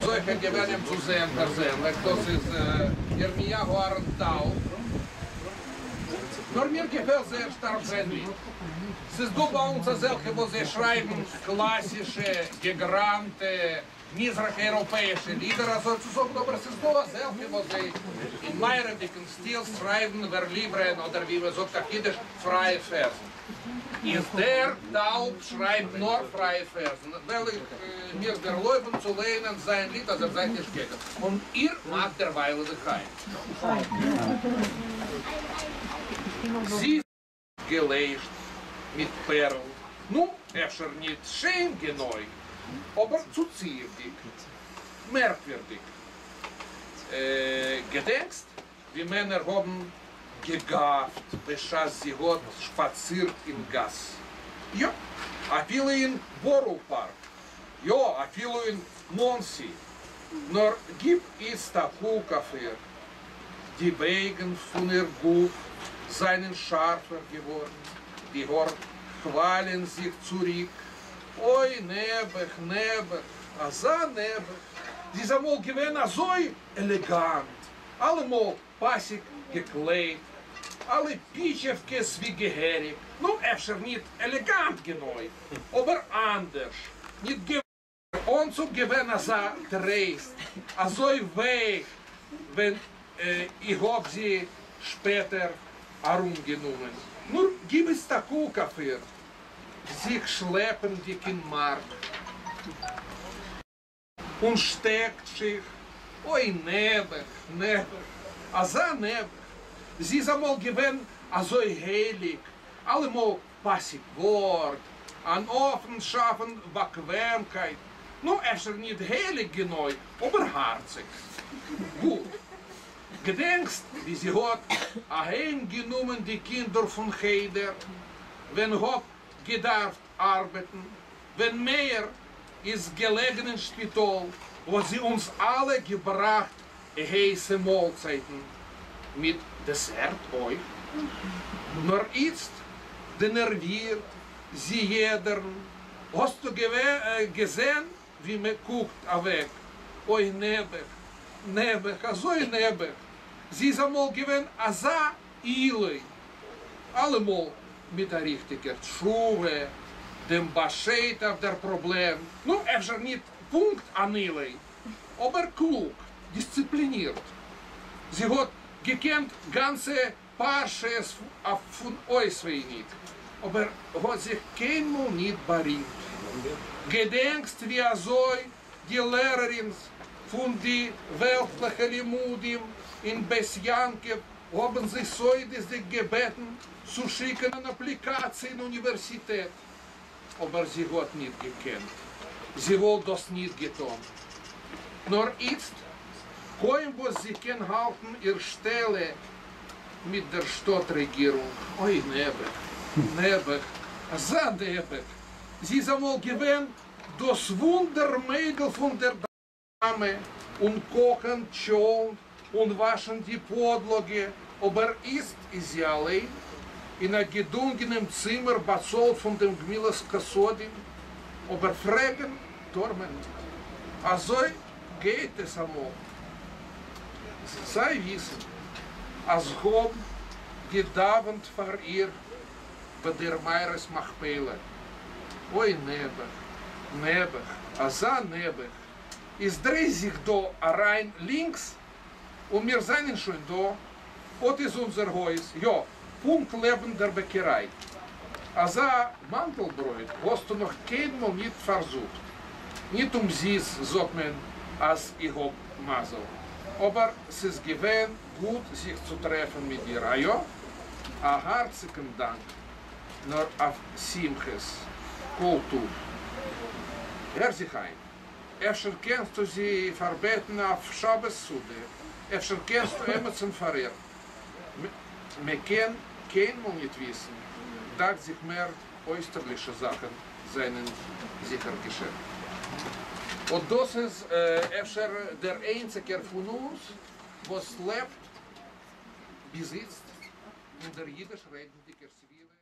זוכה געווען אים צו זען פערזענליך, דאס איז ירמיהו אהרן טאוב. נאר מיר געפעלט זייער שטארק זיין ליד. ס'איז דא ביי אונז אזעלכע וואס זיי שרייבן קלאסישע, געגראמטע, מזרח אייראפעאישע לידער אזוי צו זאגן, אבער ס'איז דא אזעלכע וואס זיי אין מערב'דיגן סטיל שרייבן ווערליברען אדער ווי מ'זאגט אויף אידיש פרייע פערזן. איז דער טאוב שרייבט נאר פרייע פערזן, וועל איך מיר דערלויבן צו לייענען זיין ליד אז איר זייט נישט קעגן, און איר מאכט דערווייל לחיים. זי געלעשט מיט פערל, נו, אפשר ניט שיין גענוי, אבער צוציעוודיג, מערקווירדיג. געדענקסט ווי מענער האבן געגאפט בשעת זי האט שפאצירט אין גאס? יא, אפילו אין בארא פארק. יא, אפילו אין מאנסי. נאר גיב איצט א קוק אויף איר. די וועגן פון איר גוף זיינען שארפער געווארן, די האר כוואליען זיך צוריק. אוי, נעבעך, נעבעך, אזא נעבעך! זי איז אמאל געווען אזוי עלעגאנט, אלעמאל פאסיג געקליידט, אלע פיטשעווקעס ווי געהעריג, נו, אפשר ניט עלעגאנט גענוי, אבער אנדערש, ניט גע. אנצוג געווען אזא טרייסט, אזוי ווייך, ווען איך האב זי שפעטער ארומגענומען. נאר גיב איצט א קוק אויף איר, זיך שלעפנדיג אין מארק, און שטעקט שיך, אוי נעבעך, נעבעך, אזא נעבעך, זי איז אמאל געווען אזוי הייליג, אלעמאל פאסיג ווארט, אן אופן שאפן באקוועמקייט, נו אפשר ניט הייליג גענוי, אבער הארציג. גוט. געדענקסט ווי זי האט אהיים גענומען די קינדער פון חדר ווען האב געדארפט ארבעטן, ווען מאיר איז געלעגן אין שפיטאל האט זי אונז אלע געבראכט הייסע מאלצייטן מיט דעסערט אויך, נאר איצט דענערווירט זי יעדערן, האסטו געזען ווי מען קוקט אוועק, אוי נעבעך, נעבעך, אזוי נעבעך, זי איז אמאל געווען אזא עילוי, אלעמאל מיט א ריכטיגער תשובה, דעם באשייד אויף דער פראבלעם, נו אפשר ניט פונקט אן עילוי, אבער קלוג, דיסציפלינירט. זי האט געקענט גאנצע פרשיות פון אויסווייניג, אבער האט זיך קיינמאל ניט בארימט. געדענקסט ווי אזוי די לערערינס פון די וועלטליכע לימודים אין בית יעקב האבן זי סודות'דיג געבעטן צו שיקן אן אפליקאציע אין אוניווערסיטעט, אבער זי האט ניט געקענט, זי וואלט דאס ניט געטאן. נאר איצט, קוים וואס זי קען האלטן איר שטעלע מיט דער שטאט-רעגירונג, אוי נעבעך, נעבעך, אזא נעבעך, זי איז אמאל געווען דאס וואונדער-מיידל פון דער דאמע, און קאכן טשולנט און וואשן די פאדלאגע, אבער איצט איז זי אליין אין א געדונגענעם צימער באצאלט פון דעם גמילות חסדים, אבער פרעגן טאר מען ניט. אזוי גייט עס אמאל. זיי וויסן אז כ'האב געדאווענט פאר איר ביי דער מערת מכפלה. אוי נעבעך, נעבעך, אזא נעבעך, איז דריי זיך דא אריין לינקס און מיר זענען שוין דא, אט איז אונזער הויז, יא, פונקט לעבן דער בעקעריי. אזא מאנטל-ברויט האסטו נאך קיינמאל ניט פארזוכט. ניט אומזיסט זאגט מען אז איך האב מזל. אבער ס'איז געווען גוט זיך צו טרעפן מיט דיר, א יא? א הארציגן דאנק. נאר אויף שמחות, כל טוב. הער זיך איין, אפשר קענסטו זי פארבעטן אויף שבת סעודה, אפשר קענסטו עמעצן פאר איר, מען קען קיינמאל ניט וויסן, דאכט זיך מער אויסטערלישע זאכן זענען זיכער געשען. אט דאס איז אפשר דער איינציגער פון אונז וואס לעבט ביז איצט אין דער יידיש-רעדנדיקער סביבה.